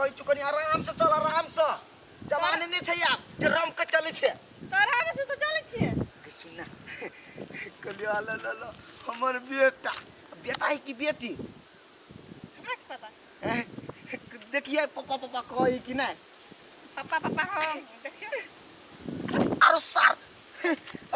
कहै छु कनी आराम से चल आराम से जमाने नै छै आब जे रम के चलै छै त आराम से त चलै छियै के सुन ना कहलियो ल ल ल हमर बेटा बेटा है कि बेटी हमरा के पता देखिए पापा पापा कहै कि नै पापा पापा हां देखियो आरो सार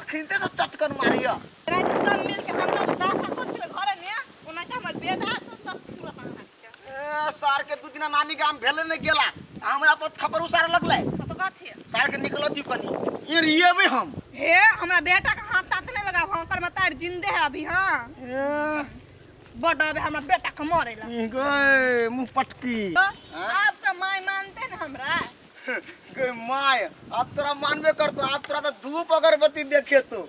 अखिनते से चटकन मारियो रात सब मिल के हमरा से 10 हाथ छले घर ने ओना के हमर बेटा सब सूरत अहाँ के ए सार के दू दिना नानी गाम भेले नै गेला हमरा पर थप्पड़ उसार लगले तो कथि सार के निकल दियो कनी ये रिएबे हम हे हमरा बेटा के हाथ तात नै लगाब हम ओकर मतार जिंदे है अभी हां बड अबे हमरा बेटा के मारेला गए मुंह पटकी अब त my मानते न हमरा गे my अब तोरा मानबे करतो अब तोरा त धूप अगरबत्ती देखे तो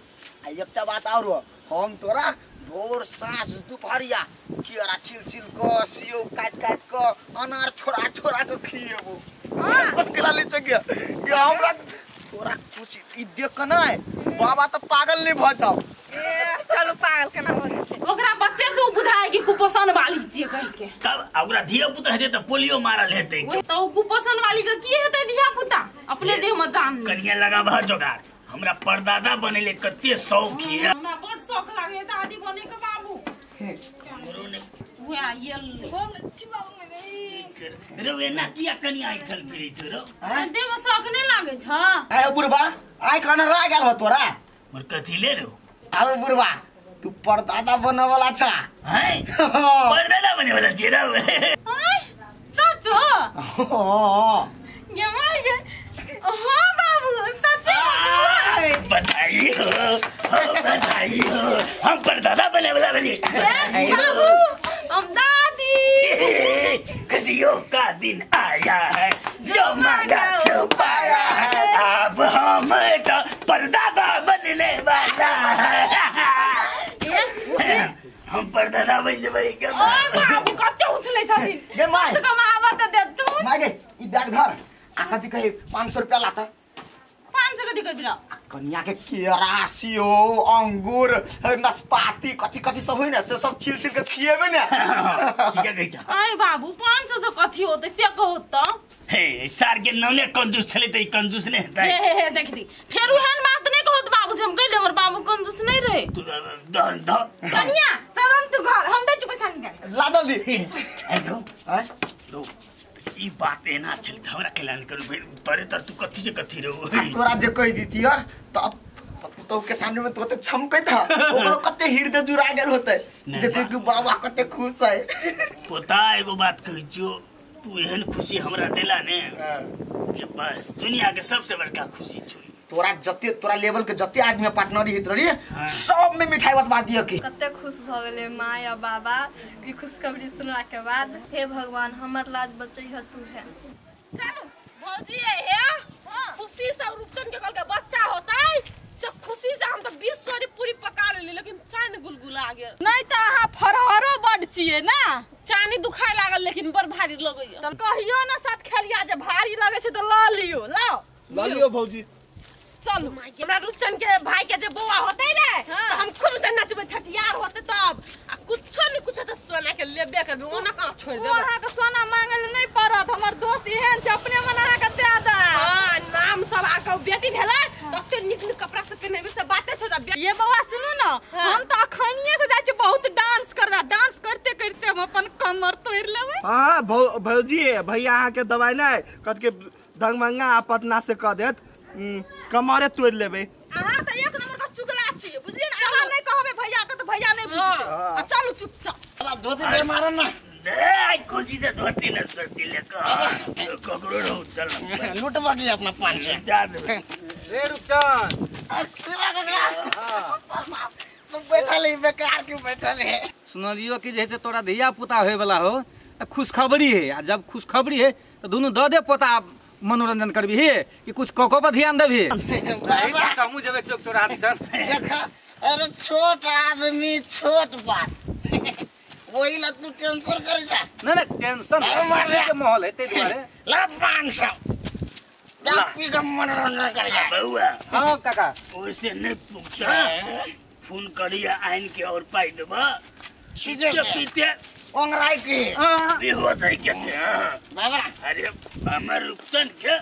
आ एकटा बात और हम तोरा भोर साँझ दुपहरिया केरा छिल छिल क सेव काट काट क अनार छोड़ा छोड़ा के खिएबो हां कत केला ले चगिया गे हमरा तोरा खुशी ई देख के नै बाबा त पागल नै भ जाओ ए चलो पागल केना हो छै ओकरा बच्चे से उ बुझाए कि कुपोषण वाली छियै कहि के तब ओकरा धिया पुता हेतै त पोलियो मारल हेतै त उ कुपोषण वाली के की हेतै धिया पुता अपने देह में जान कनिया लगाबह जोगार हमरा परदादा बनेले कते शौक है हमरा बड़ शौक लागे दादी बने के बाबू हमरो ने उहा ये कोन छी बाबू में गई रो एना किया कनिया ऐठल फिरै छौ रो देह में शौक नै लागे छ आय बुढ़बा आइ खाना रा गेल हो तोरा मोर कथि ले रो आउ बुढ़बा तू परदादा बने वाला छ हैं परदादा बने वाला छी रो हाय सच हो गे my गे हां बाबू सच्चे बधाई हो बधाई हो हम परदादा बने वाला बनी बाबू हम दादी खुशियों का दिन आया है जो मांगा छुपाया है अब हम तो परदादा बनने वाला है हम परदादा बन जेबै के ओए बाबू कते उछलै छथिन गे my से कमावा त दे तू my गे ई बैग धर आ कथि कहे 500 रुपया लाता 500 कथि कहबी कनिया के केरा सेव अंगूर नाशपाती कथि कथि सब होइ ने से सब छिल छिल के खिएबे ने ठीक है कहै आय बाबू 500 से कथि होतै से कहू त हे सार के नौने कंजूस छलै त ई कंजूस नै हेतै हे हे हे देख दी फेर ओहन बात नै कहत बाबू से हम कहले हमर बाबू कंजूस नै रहे तू द द कनिया चलन तू घर हम दै छु पैसा निकाल ला जल्दी हेलो आय रो ई बात एना छल त हमरा केला न करू तोरे तर तू कथि से कथि रहो तोरा जे कहि दिती त पुतहु के सामने में तो छमकैत ह ओकरो कते हृदय जुड़ा गेल होतै जे कि बाबा कते खुश है पोता एगो बात कहै छियो तू एहन खुशी हमरा देला ने जे बस दुनिया के सबसे बड़का खुशी छौ तोरा जते तोरा लेवल के जते आदमी पार्टनर हित रही सब में मिठाई बतवा दियो के कते खुश भ गेले माय आ बाबा ई खुशखबरी सुनला के बाद हे भगवान हमर लाज बचै ह तू है चलू भौजी हे खुशी से रूपचंद के कल के बच्चा होतै से खुशी से हम त 20 सौ पूरी पका लेली लेकिन चान गुलगुला गेल नहीं त अहाँ फरहरो बड छियै ना चानी दुखाय लागल लेकिन बड़ भारी लगैया त कहियो ना साथ खेलिया जे भारी लगै छै त ल लियो लाओ ल लियो भौजी चलू हमरा रूपचंद के भाई के जे बौआ होतै ने त हम खूब से नचबै छठियार होतै तब आ कुछो न कुछो त सोना के लेबे करबै ओना कहाँ छोड़ देबै अहाँ के सोना मांगल नहीं पड़त हमर दोस्त एहन छै अपने मन अहाँ के दे दे हां नाम सब आ के बेटी भेलै तते नीक नीक कपड़ा सब पहिनेबै से बाते छोड़ दे ये बौआ सुनू ना हम त अखनिए से जाइ छी बहुत डांस करबै डांस करते करते हम अपन कमर तोड़ लेबै हां भौजी भैया अहाँ के दवाई नै कत के दरभंगा आ पटना से क देत कमरे तोड़ लेबै अहाँ त एक नंबर के चुगला छी बुझलियै ने अहाँ नै कहबै भैया के त भैया नै बुझतै आ चलू चुपचाप बाबा धोती दे मारन ना दे आई खुशी से धोती न सोती ले ककरो रहो चल लूटवा के अपना 500 जा देबै रे रूपचंद सेवा काका बैठल है बेकार के बैठल है सुनलियो कि जैसे तोरा धिया पुता होए वाला हो त खुशखबरी है आ जब खुशखबरी है त दुनु the they पोता मनोरंजन करबी हे कि कुछ कोको पर ध्यान देबी समूह जेबे चौक चौराहा दिसन देखा अरे छोट आदमी छोट बात वही ला तू टेंशन कर जा नहीं नहीं टेंशन के माहौल है ते दुआरे ला 500 ला पी के मनोरंजन कर जा बउआ हां काका ओसे नहीं पुगता फोन करिया आइन के और पाई देबा पीते पीते ओंगराई के बेहोश है के छे बाबा अरे हमर रूपचंद के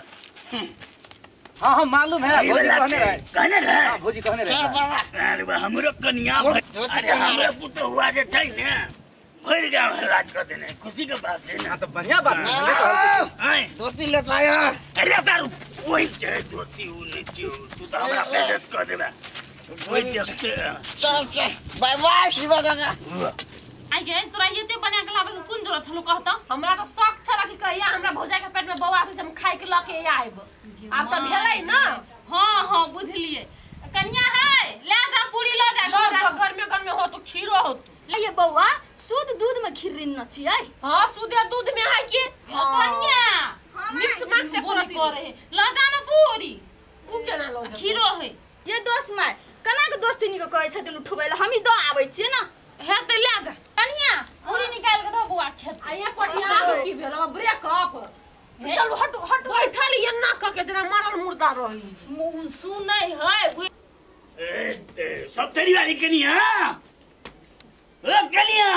हां हां मालूम है भौजी कहने रहे कहने रहे हां भौजी कहने रहे चल बाबा अरे बा हमरो कन्या अरे हमरो पुतोह हुआ जे छै ने भरि गांव हल्ला कर देने खुशी के बात है ना तो बढ़िया बात है धोती लटाया अरे सारू वही छै धोती उ नहीं छियो तू तो हमरा बेइज्जत कर देबा वही देखते चल चल बाय बाय शिवा काका आई गे तोरा एते बना के लाबे के कोन जरूरत छलो कहत हमरा तो शौक छल कि कहिया हमरा भौजाई के पेट में बौआ आते हम खाइ के ल के आइब आब त भेलै ना हां हां बुझलिए कन्या है ले जा पूरी ल जा घर में घर में हो तो खीरो हो तो ले ये बौआ शुद्ध दूध में खीर न छियै हां शुद्ध दूध में है के कन्या मिक्स मार्क्स से बोली करे ल जा ना पूरी उ केना ल जा खीरो है ये दोस्त my कना के दोस्ती नि के कहै छथिन उठबै ल हम ही the आबै छियै ना हे त ले जा कन्या पूरी निकाल के दो बौआ खेत आ एक कोठी आगू की भेल ब्रेकअप चलू हटू हटू बैठल ये ना क के जेना मरल मुर्दा रही सुनै है ए सब तेरी वाली कन्या ओ कन्या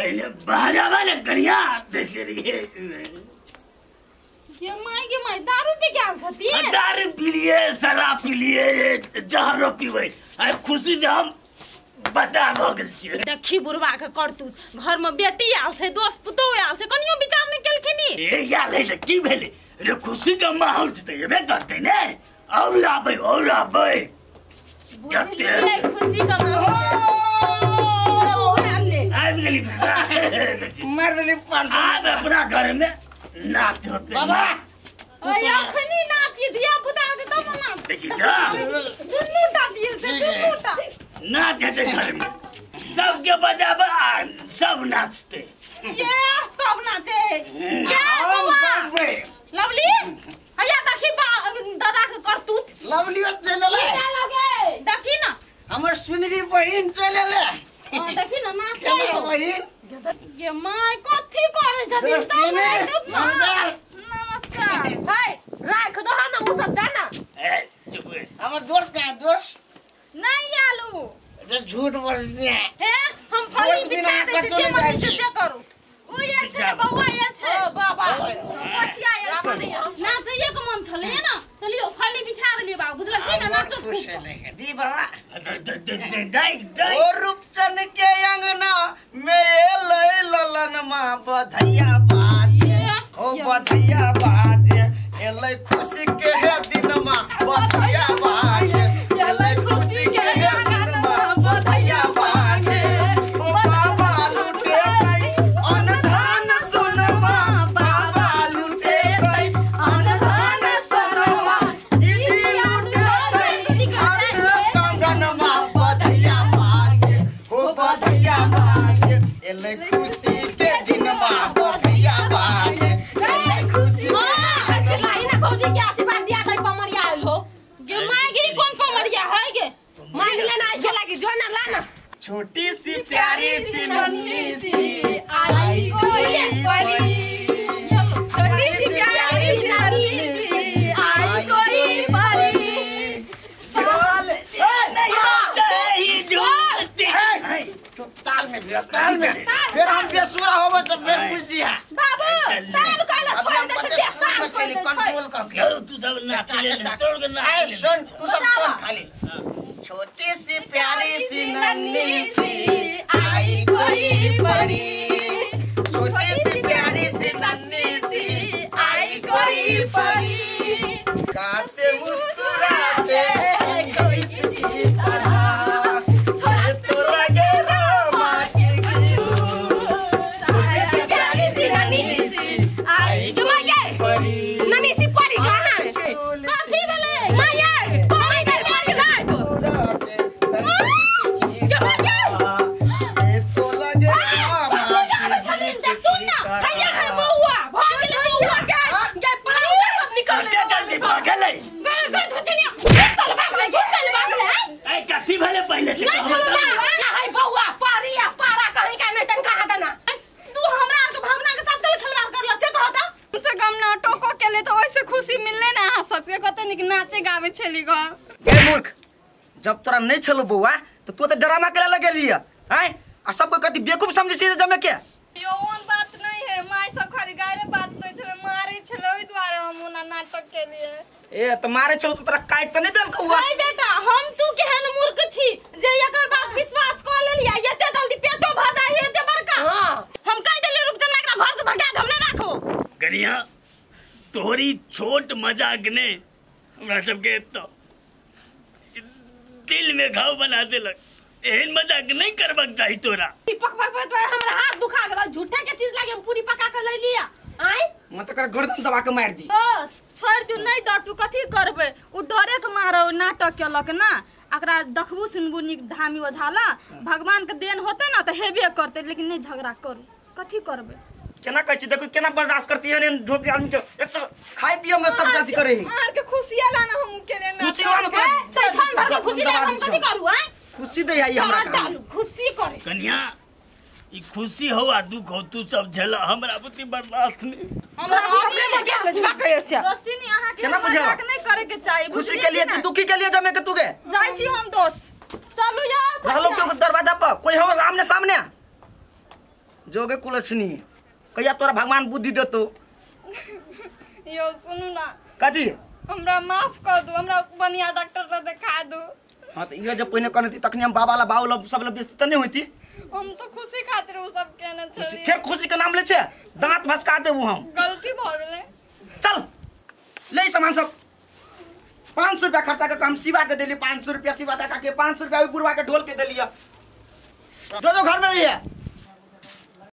ए बाहर आवा ने कन्या देख रही है के माय दारू पी गेल छथिन दारू पी लिए शराब पी लिए जहरो पीबै आ खुशी से हम बता भऽ गेल छियै देखी बुढ़वा के करतूत घर में बेटी आयल छै दोस्त पुतोह आयल छै कनियो विचार नहि केलखिन ए यार है की भेलै रे खुशी के माहौल छै त एबे करतै ने और आबै और आबै बुझलियै खुशी के माहौल आबि गेली मार देली पान आब अपना घर में नाच होते बाबा ओए अखनी नाची धिया पुता के तब ना देखी जा दुनू टा दिल से दुनू टा नाच हेतै घर में सबके बजाबे आ सब नाचते ये सब नाचे के बौआ लवली हैया देखी दादा के करतूत लवली चले ले का लगे देखी ना हमर सुनरी बहिन चले ले हां देखी ना नाचे बहिन गे my कथी करे छथिन चल नमस्कार है राख दो ना उ सब जाना ए चुप हमर दोस्त का दोस्त नहीं आलू रे झूठ बोलते हैं हे हम फली बिछा दे छी जे मन से करू उ आयल छै बौआ आयल छै ओ बाबा कोठिया आयल छै नाचैये के मन छलै ना चलियो फली बिछा देलियै बाबू बुझलखिन ना नाचो खुश दी बाबा दाई दाई ओ रूपचन के अंगना में ले ललन मां बधैया बाजे ओ बधैया बाजे एलै खुशी के है दिन मां बधैया बाजे एलै खुशी के है दिन मां बधैया बाजे ओ बाबा लूटे गई अनधान सोनमा बाबा लूटे गई अनधान सोनमा दीदी लूटे गई हाथ कंगनमा बधैया बाजे ओ बधैया बाजे एलै खुशी के दिन मां बधैया बाजे एलै खुशी हां लाई ना भौजी के आशीर्वाद दिया गई पमरिया आइल हो गे my गे कोन पमरिया है गे मांग लेना आई खेला की जो ना लाना छोटी सी प्यारी सी नन्ही सी आई कोई परी छोटी सी प्यारी सी नन्ही सी आई कोई परी चल नहीं झूठती तो ताल में फिर ताल में फिर हम बेसुरा होबे तो फिर बुझिया बाबू ताल काला छोड़ दे छे ताल चली कंट्रोल करके तू सब नाच ले तोड़ के नाच सुन तू सब सुन खाली छोटी सी प्यारी सी नन्ही सी आई कोई परी छोटी सी प्यारी सी नन्ही सी आई कोई परी गाते मुस्कुराते कोई की तरह ये तो लगे रामा की छोटी सी प्यारी सी नन्ही सी आई कोई परी नन्ही सी परी कहां है कथी भेलै माया परी गई परी गई ये तो लगे रामा की देखू ना हैया है बौआ भ गेलै बौआ के गे पलंग सब निकल ले जल्दी भागल है गई गई धोचनिया झुकल भागलै झुकल भागलै ए कथी भेलै पहिले से नहीं चलो ना है बौआ पारी आ पारा कहीं का नहीं तन कहां दना तू हमरा आर के भावना के साथ कल खिलवाड़ करला से कहत कम से कम नाटको के ले तो वैसे खुशी मिलले ना अहाँ सबके कते निक नाचे गावे छली ग ए मूर्ख जब तोरा नहीं छलो बौआ तो तू तो ड्रामा करे लगेली हैं आ सबको कति बेवकूफ समझे छी जमे के यो ओन बात नहीं है, माय सब खाली गायरे बात दै छले, मारै छले, ओइ दुआरे हम ओना नाटक केलिए। ए त मारे छौ त तोरा काट त नहीं देलकौ हुआ? नहीं बेटा, हम तू केहन मूर्ख छी जे एकर बात विश्वास क लेलिया, एते जल्दी पेटो भ जाय है एते बड़का। हां हम कह देलियै रुक जना एकरा घर से भगा दे, हम नहीं राखो। कनिया तोहरी छोट मजाक ने हमरा सबके तो दिल में घाव बना देलक। एहन मजाक नहीं करबाक चाही तोरा। पक पक पक हमरा हाथ दुखा गेल, झूठे के चीज लागे हम पूरी पका के ले लिया। आय मत कर गर्दन दबा के मार दी। बस छोड़ दियो, नहीं डटू कथी करबे, उ डरे के मारे नाटक केलक ना। एकरा देखबू सुनबू नीक धामी ओझाला, भगवान के देन होते ना त हेबे करते, लेकिन नहीं झगड़ा करू, कथी करबे। केना कहै छी देखू केना बर्दाश्त करती है ढोक के आदमी के। एक तो खाय पिए में सब जाति करे है। आर के खुशी आला ना हम के लेना खुशी वाला तो छन भर के खुशी ले हम कथी करू? आय खुशी दे आई हमरा डालू खुशी करे। कन्या ई खुशी हो आ दुख हो तू सब झेला, हमरा बुद्धि बर्दाश्त नहीं। हमरा अपने मर के से दोस्ती नहीं अहाँ के केना बुझेला नहीं करे के चाही। खुशी के लिए कि दुखी के लिए जमे के तू के जाय छी हम दोस्त। चलू जाओ रहलो के दरवाजा पर कोई हो आमने सामने जोगे कुलछनी कहिया तोरा भगवान बुद्धि देतो। यो सुनू ना कथी हमरा माफ कर दू, हमरा बढ़िया डॉक्टर से दिखा दू। हां त इहे जब पहिने कहने थी तखनी हम बाबा ला बाऊ ला सब ला बेइज्जती त नहीं होती। हम तो खुशी खातिर उ सब कहने छली। फिर खुशी के नाम ले छे दांत भसका देबू हम। गलती भ गेलै। चल ले सामान सब। 500 रुपया खर्चा के हम शिवा के देली, 500 रुपया शिवा काका के, 500 रुपया बुढ़वा के ढोल के देलिया। जो जो घर में रही है